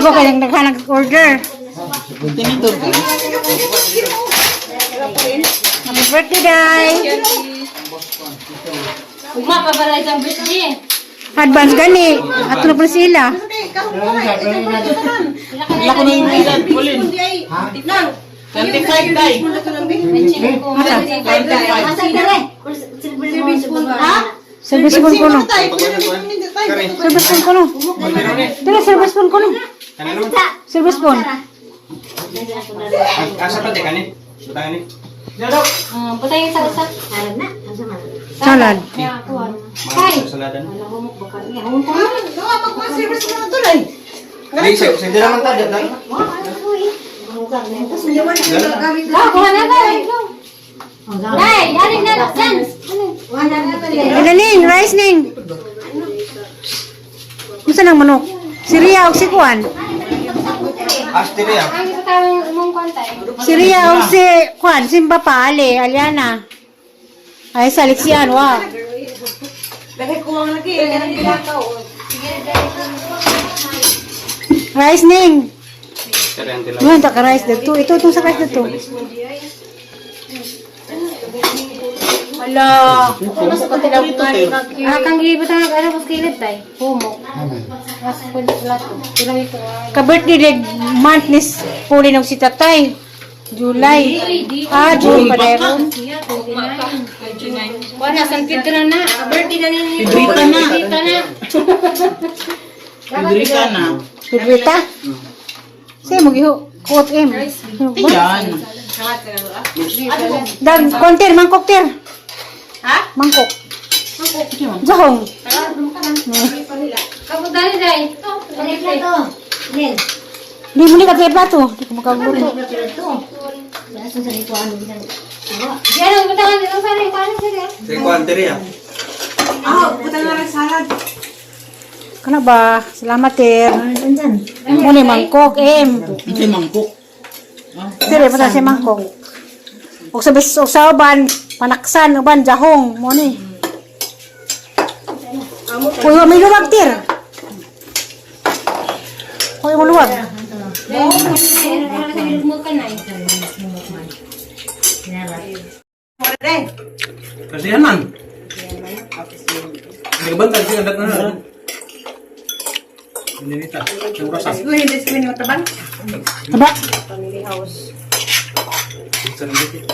Ibo kay nang naghanag order. Tinidor ka. Happy birthday, Day. Ugma pa pala isang birthday. Advance gani. Ato na po sila. Wala ko na yung edad, Pauline. 25 day. Asa? Asa dire? Ha? Service phone ko no. Service phone ko no. Dala service phone ko no. Service phone. Asa pa kanin? Butangan ni. Putay sa usa. Salad. Ay. Saladan. Ay, sa sa naman ta dyan. Ah, kuha na ba? Day, yaring na dyan. Ano ning, rice ning. Unsa nang manok? Si Ria og si Kuan. Astria. Ang isa tawang umong kwantay. Si Ria og si Kuan, simba pa ali, Aliana. Ay sa Alexian wa. Rice ning. Duhan ta ka rice dito. Ito itong sa rice dito. Ala, Ah, kang gibutang ano pas kilid tay. Humok. Mas pwede plato. Ilang ito. Ka-birthday day month ni Puli ng si Tatay. July. Ah, June pa dahil. Wala, San Pedro na. Birthday na ni Pedrita na. Pedrita na. Pedrita na. Pedrita? Sa'yo mo giho. Kuot M. Yan. Dan, kontir, mangkok tir. Ha? Mangkok. Jahong. Kamu dali day. Ito. Di mo ni katay plato. Di ko makagluto. Diyan ang butangan dito sa rin. Paano sila? Sa kuan Ria. Kana ba? Salamat tir. Mo ni mangkok M. Hindi mangkok. Tir, pa si mangkok. Og sa bis og sa uban, panaksan uban jahong mo ni. Uy, wa may luwag tir. Uy, mo luwag. Kasi yan man. Hindi ka bantay siya na na. Hindi nita. Yung rasa. Taba. Sa nandito.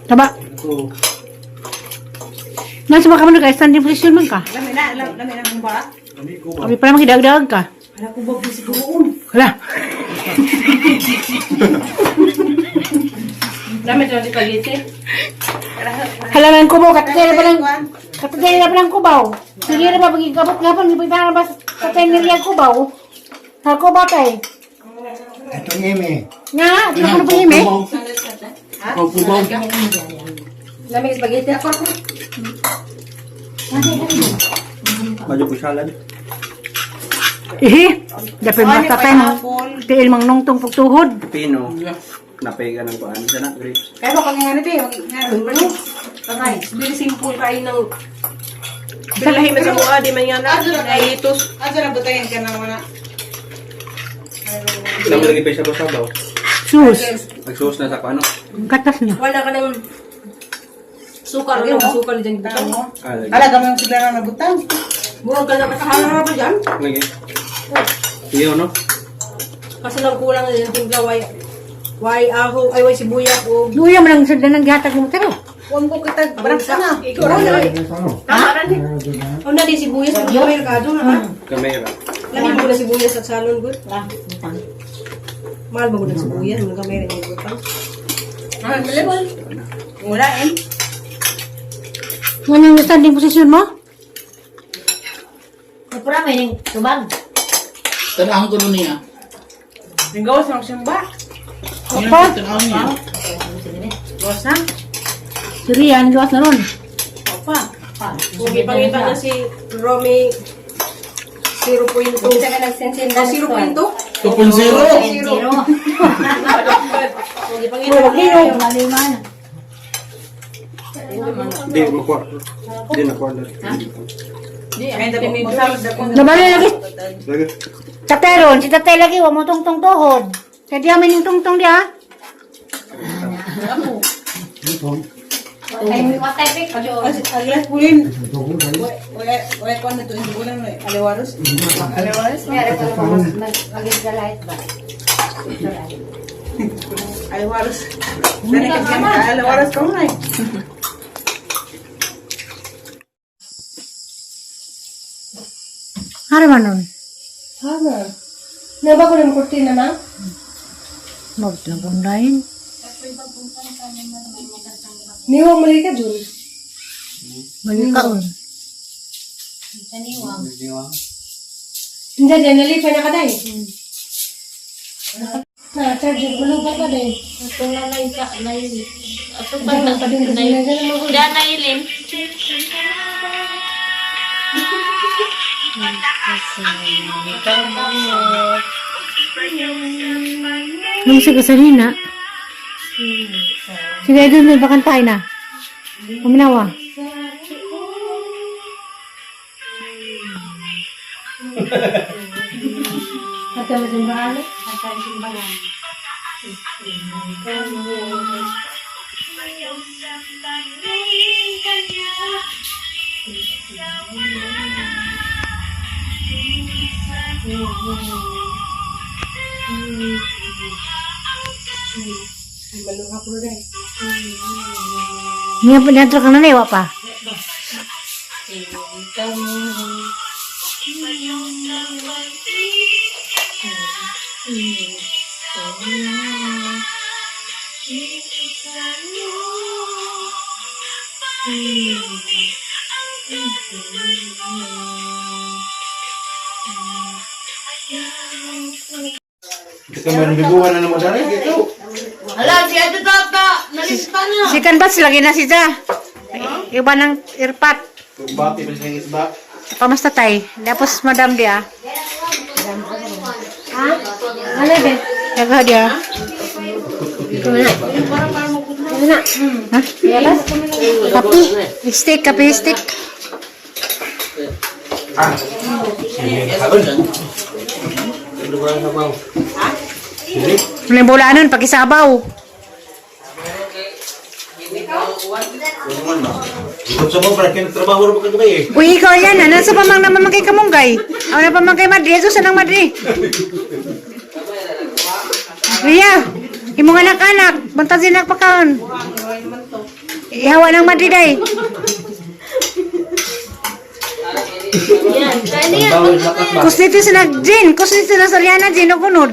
Taba. Ito. Nasa baka mo nag-standing position man ka? Ami ko ba? Abi pa naman kidag-dag ka. Hala ko ba Hala. Hala ng kubaw, katagay na pa ng katagay na pa ng kubaw. Sige na ba pagigabot nga pa gipita na ba sa teneriya kubaw? Ha kubaw tay. Itong ime. Nga, di ba ko na pa hime? Kubaw. Medyo ko salad. Ihi, dapat basta tayo mang tiil mang nungtong pagtuhod. Pino. Napega ng kuan. Sana grapes. Kaya mo kang nga natin, Very simple kayo ng Bilahi man sa mukha, di man nga na. Naitos. Sama lagi pa siya sabaw. Sus, Nagsuos na sa kuan. katas niya. Wala ka ng sukar, ano? Sukar dyan butang. Ah, lagi. Ala, kami yung sigla na nabutang. Murag ka na kasahara ba dyan? Lagi. Iyo no? Kasi lang kulang na yung timpla, way, way aho, ay way sibuyas o Luya mo lang sa danang gihatag mo pero. Huwag ko kita, barang sana. Ikaw raw na. Tama rin. O na din sibuyas, gamay ka doon ha. Kamera. Lami mo na sibuyas at salon good. Mahal ba ko ng sibuyas? Mga gamay rin yung butang. Wala eh. Ano yung standing position mo? Tanahon ko nun niya. Gawas ng simba. Opo. Tanahon niya. Si Rian, gawas na ron. Kung ipangita na si Romy 0.2. Oh, 0.2? 2.0. Kung ipangita na Hindi mo kuha. Hindi na kuha. Nabali lagi. Lagi. Tatay ron, si tatay lagi, wa mo tungtong tuhod. Kaya di amin yung tungtong di ha. Aglas pulin. Wala ko na to hindi ko lang alewaros. Alewaros. Alewaros. Dani ka alewaros ko na. Ano man nun? Hama. Naba ko ng kurtina na? Magtagong lain. Niwang mali ka dun. Malikaon. Hindi, dyan nalipay na ka day. Na, charger, malubat na day. Ito na na isa, na yun. Ato pa Diyan, na, pa din kasi na na dyan naman ko. Da na ilim. Nung si Kusalina. Sige, doon doon, bakantay na. Uminawa. At ang simbahan. Maluha ko na day. Niya pa niya ka na na, iwa pa. Hindi ka man biguan na naman sana dito. Hala, si Ate Tata! Nalista na! Si Kanbats, lagi na siya. Iba ng irpat. Bati pa siya isda. Pamusta tay? Tapos madam dia. Ha? Ano ba? Nagaw dia. Ha? Kapi. Stick, kapi, stick. May bola nun, pakisabaw. Ikot sa mo, para kayo nagtrabaho rin kagabi eh. Uy, ikaw yan. Ano sa pamang naman kay Kamunggay? Ano na pamang kay Madri? Jesus, anong Madri? Ria, imong anak-anak, bantang sinak pakaon. Ihawa ng Madri day. Yan, kaya na yan. Kusnito sila Jin, kusnito sila Soriana Jin o kunod.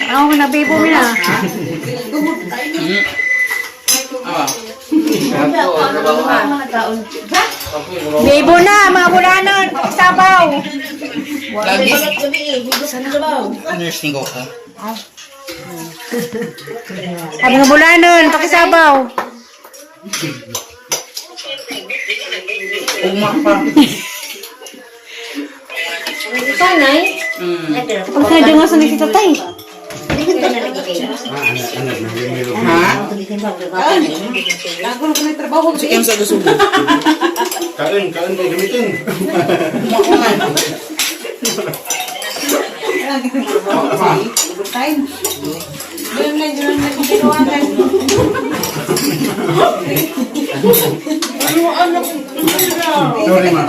Ako nabibo mi na. Bibo na, mga bulanon, sabaw. Lagi. Nursing ko ka. Ang mga bulanon, pakisabaw. Ugma pa. Ikaw, Nay? Ang sa nga sa nakita tay. Ha? Sige, sa gusto mo. Kain, kain kayo gamitin. Sorry ma.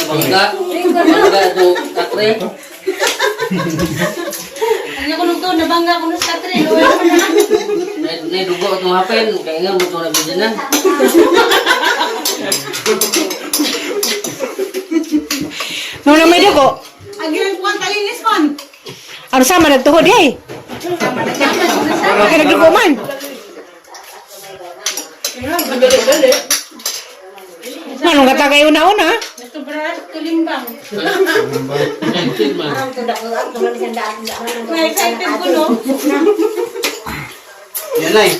Bangga. Bangga do katre. Ano ko nung to, nabangga ko nung sa katre. Nay dugo atong hapin kay nga mo to na bidyanan. Nung na may dugo. Agilan ko ang kalinis man. Ano sama nagtuhod eh. Kaya nagdugo man. Anong kata kayo una-una? Na-excited ko no. Yan ay.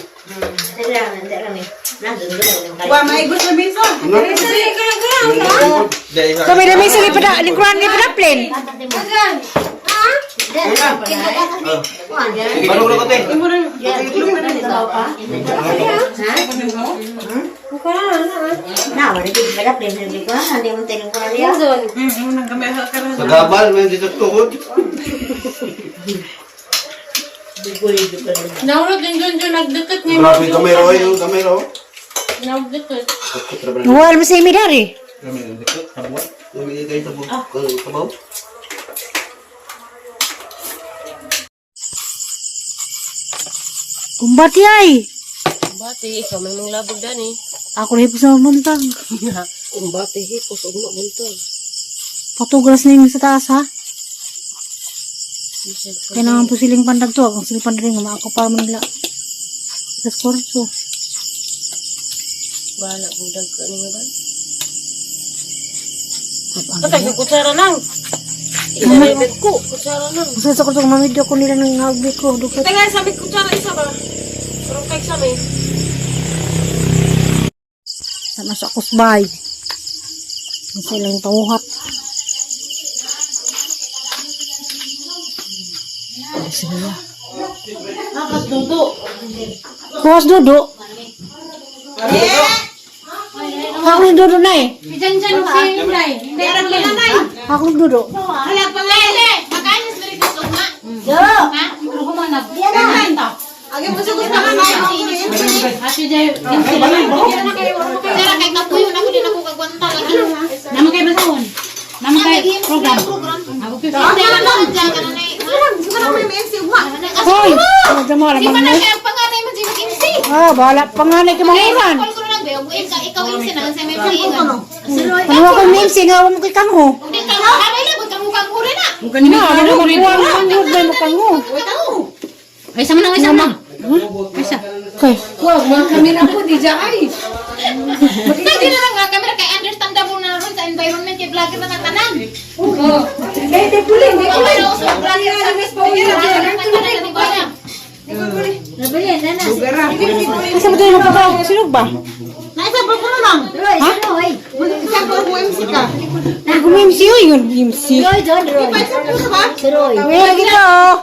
Wa may gusto minsan. Kami na may sili pada, lingkuran ni pada plane. Balong na ko, te. Sa gabal, may dito tuhod. Naurot din dun dun nagdikit ngayon. Grabe yung kamera, oy, yung kamera, oh. Nagdikit. Wala mo sa imi dari. Bumili kayo sa sabaw. Kumbati ay. Bati, ikaw may mga labog dani. Ako na hipos na mabuntag. Umbati, hipos, ugma, buntag. Patugras na yung sa taas ha. Kaya naman po siling pandag to. Ang siling pandag rin, ako pa man nila. Sa kwarto. Bahala kung dag ka ni nga ba? Patay, yung kutsara lang. Ilalibig ko, kutsara lang. Gusto sa kwarto, mamidyo ko nila ng hagbi ko. Dukot. Ito nga, sabi kutsara isa ba? Parang kay sa may. Sana sa kusbay. Ang silang tawhat. Sige. Akas dudo. Bukas dudo. Ako ng dudo na eh. Diyan dyan si Inday. Inday na. Ako ng dudo. Hala pa lele. Makain sa dito tugma. Ha? Humanap. Agi mo sugod na ka. Ate Jay, Sira kay kapuyo na ko din ako kagwanta lagi. Naman kay basahon. Naman kay program. Ako kay Hoy! Madama Di lamang pa na mo. kay ang panganay man siya mag-MC. Ah, bahala. Panganay ka manguran. Call ko na lang bayo, ikaw MC na sa may pag-iingan. Ano ako ng MC nga mo kay kangho. Hindi ka anay lang kang mukhang uri na. Na, ano makuha mo man yun may mukangho. Ay sama na, ay sama na. Isa. Okay. Wag, mga kamera po, di dyan ay. Hindi na lang nga kamera kay understandable na ron sa environment kay vlogger na tanan. Hindi, puli, hindi Ikaw ay sa vlogger sa Asa mo tayo magpapawag? Sinog ba? Naisa pa ko lang. Ha? Ay, gumimsi yun. Yun, gimsi. May kita oh.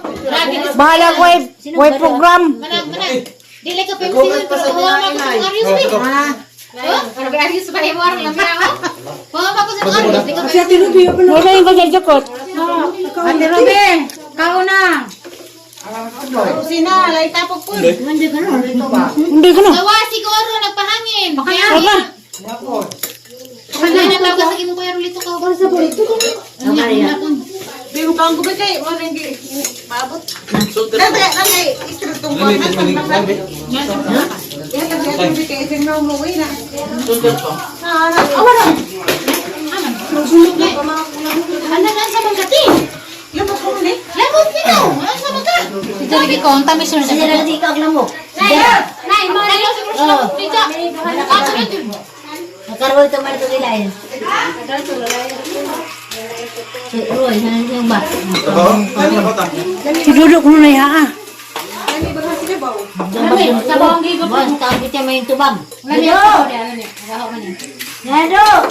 Bahala ko ay way program. Manag manag. Dili ka PMC yun, pero huwa ko sa Arius ba? Ha? Pero ba Arius ba imo arang lang ako? Huwa ko sa Arius, di ka PMC. Wala yung kanyang jakot. Ate Robe, kauna. Sina, lay tapok po. Hindi ko na. Gawa siguro nagpahangin. Kaya Wala. Wala na tawag sa imo kuya Rulito ka. Sa bolito. Bigo pang gubay kay, mo nang maabot. Dati, dati, istro tong buwan. Ya, tapi aku kay isang na umuwi na. Ano na sa mangkati? Lumot ko ni. Lamot nito. Ano sa mangka? Dito lagi ko ang tamis sa Nay, nay, mo na siguro sa lamot dito. Kaso na dun. Nakaroon ito man ito kilain. Roy, saan yung ba? Sabaw? Ano na ta? Si Dudo ko na ya ah. Sabaw ang gigo. Boss, kapit niya may tubag. Lami ako di ano ni. Gaho man ni. Nado!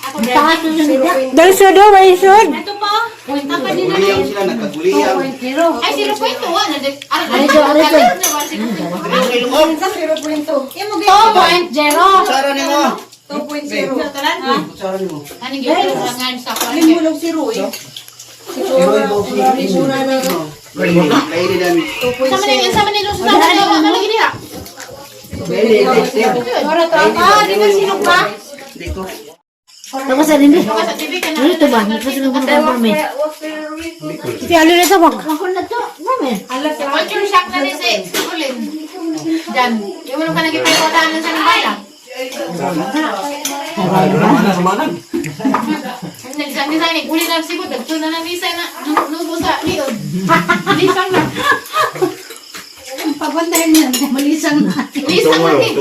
Ang taas ng sumida. Dahil sa do, may sud. Ito pa. Apa din na. Guliyang sila, nagkaguliyang. Ay 0.2 ano di. Arito, arito. Sa 0.2. Imo gi 2.0. Kutsara ni mo. 2.0. Kutsara ni mo. Anong gyud ang sa kwan? Limo lang si Roy. Kainin namin. Sama ni sama ni sa sama ni ano lagi diha. Ora trapa, di ba sino pa? Dito. Tapos sa rin. Sa TV ka na. Ano ito ba? Nagpasunod ko ng kami. Si Ali na tawag. Ako na to. Mami. Culture shock na ni si Ulin. Jan, yung mo ka nagipay-kotaan sa nang bala. Mana sumanan. Nagsan ni uli na sibot nagto na na misa na nubo sa liod. Lisang na. Pabantayan niya. Malisang na. Lisang na ni.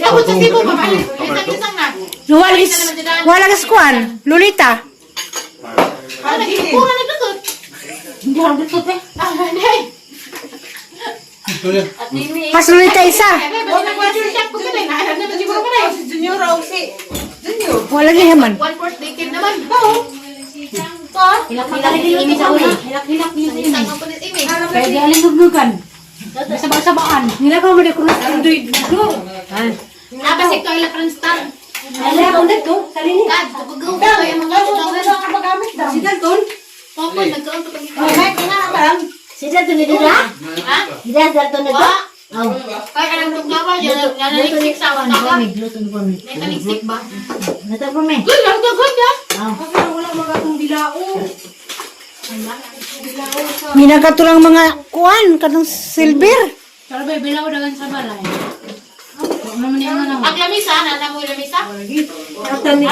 Abot sa Cebu pa ba? Lisang lisang na. Wala wala ka kuan. Lolita. Ah, nagipura na dukot. Hindi ako dito eh. Ah, hindi. Pas Lolita isa. Ay, basta nag-culture shock po ka na. Naalam na siguro ka na. Si Junior raw si Junior. Wala ni Haman. One fourth decade naman. Oo. Hilak-hilak ni sa una. Hilak-hilak ni sa imi. Kaya di alin nugnugan. Sabang-sabaan. Nila ko mo de krus. Ah, basig to ila Franstar. Ala ko dito, salini. Kad, tugugaw ko yung mga tutawin. Si Dalton. Popo, nagkaon to pag Si Dalton ni Dira? Ha? Dira Dalton na to? Wa? Oh. Ay, alam ko nga ba? Yan, nanaliksik sa Ano awan ka. kami? Luto ni kami. May taliksik ba? Nata po me. Good, lang good, ah. Oh. Kasi wala mga akong bilao. Minagkatulang mga kuan kanang silver. Pero ba, bilaw dagan sa balay. Huwag naman yung ano. Ang lamisa, nana mo yung lamisa? Tani.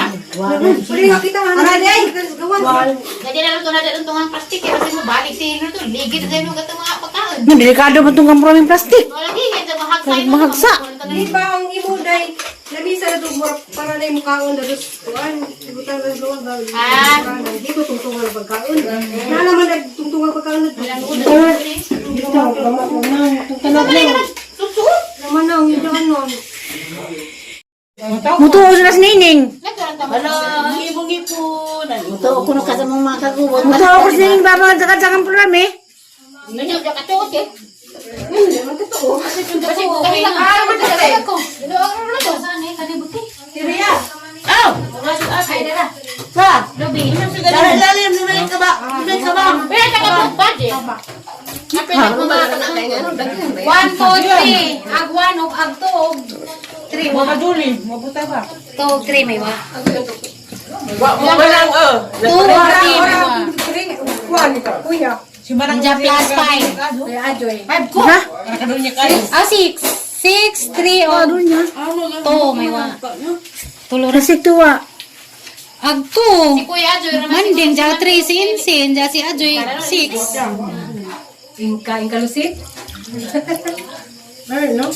Pwede nga kita ano. Ara day. Gawan. Ganyan na lang ito na itong ang plastic eh. Kasi mo balik sa ilo to. Ligid na yung gatong mga pagkaon. No, delikado man tong kamraming plastic. Wala gigit, mahagsa. Mahagsa. Di ba ang imo day lamisa na to mura para na imong kaon na dos kuan. Ibutang na doon ba. Ah. Di ko tungtungan ang pagkaon. Na naman nagtungtungan pagkaon na. Susuot. Naman ang idaan nun. Mutuo sila sa nining. Muto ko no ka sa mga kagubot. Mutuo ko sa nining baba sa katsakan program eh. Ganyan, katuot eh. Kasi kami lang. Ako. Saan eh? Kanibuti. Siriya. Ay, dara. Sa. Lobi. Lalim lalim ka ba? Lalim ka ba? Pero nakapagpad eh. One, two, three. Ag one, og ag two, og three. Mga duli, mabuta ba? Two, three, may wa. Wa mo lang oh. Two, three, may wa. Kuan kuya. Si Manang Diyan plus five. Kuya Ajoy. Five ko. Ha? Nakadunya kayo. Ah, six. Six, three, og two, may wa. Tulo ra. Kasi tuwa. Ag two. Si Kuya Ajoy. Manding, ja three, si Insin, ja si Ajoy, six. Ingka ingka lusit. Meron no?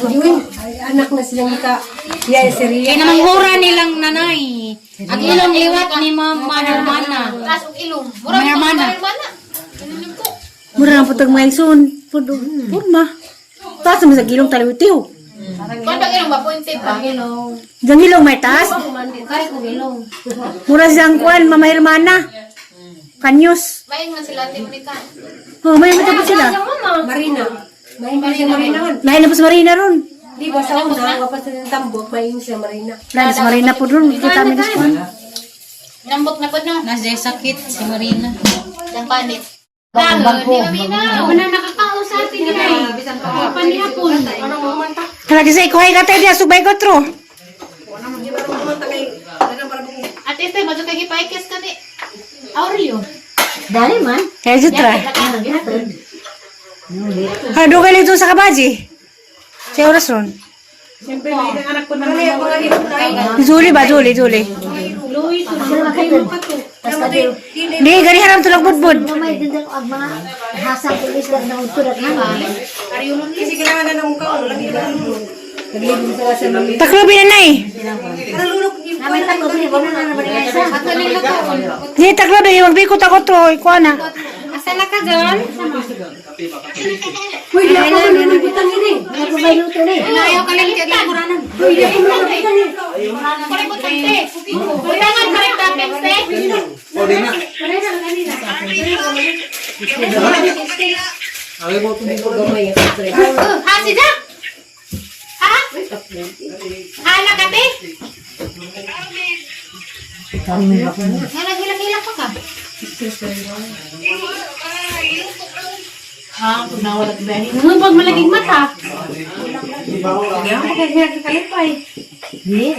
Yun, ay, anak na silang ka. Yeah, si Ria. Kaya namang hura nilang nanay. Ang ilong liwat ni Mama Hermana. Taas og ilong. Mama Hermana. Mura lang putag mailson. Pudo. Purma. Taas mo sa gilong taliwitiw. Kuan ba ilong ba pointed ba? Diyan gilong may taas. Kaya ko ilong. Mura siyang kuan, Mama Hermana. Kanyos. Maing man sila timnika. Oh, may matapos sila. Marina. Maing siya Marina. Lain na po sa Marina ron. Di ba sa una, wapas sa tambok, maing siya Marina. Lain na sa Marina po ron. Kita kami sa kuan. Nambot na pod no. Nasa sakit si Marina. Dang panit. Dalo, di maminaw. Wala nakakausap ni Nay. Panihapon. Hala kasi ikuhay ka tayo diya, subay ko tro. Ate Esther, madto kay gipaikis kani. Aurelio. Dali man. Kaya jutra. Hala, doon kayo dito sa kabaji. Sa oras ron. Siyempre may isang anak ko na Ano yung mga ilong tayo? Zuli ba? Zuli, Zuli. Di, gani haram tulog budbud. Mamay din ang mga hasang tulis lang na utod at naman. Kasi kailangan na ng mukha, ano lang yung nalulog. Naglibog sila sa mga. Taklobi na nay. Nalulog yung Naman taklo ni wala na naman nga isa. Di, taklobi. Magbikot ako tro. Ikuha na. Asa na ka doon? Uy, di ako manunod ini. Wala ko may luto ni. Ayaw ka lang kaya kuranan. Uy, di ako manunod ini. Pare ko tante. Butangan pare tapin te. O, di na. Ha si Jack. Ha? Ha na ka te? Nga naghilak-hilak pa ka. Ha, kung nawala ka ba? Nung pag malaging mata. Di.